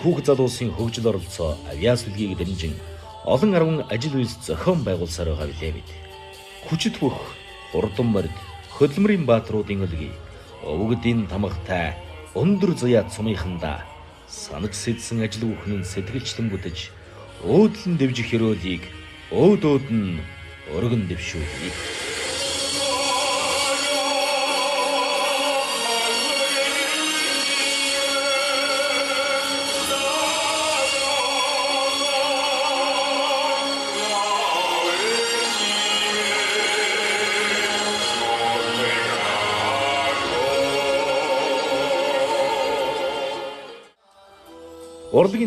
хүүхэд залуусын хөгжил оролцоо авиас сүлгийг дэмжин олон арван ажил үйлс зохион байгуулсаар байгаа билээ бид. Хүчит бүх хурдан морд хөдөлмөрийн бааtruудын өлгий өвгдийн тамгатай өндөр заяа цумынхандаа санаж сэтсэн ажил бүхэн нь сэтгэлчлэн бүтэж өөдлөн дэвжих ёроолыг өөд өөд нь өргөн дэвшүүлье. Урлагийн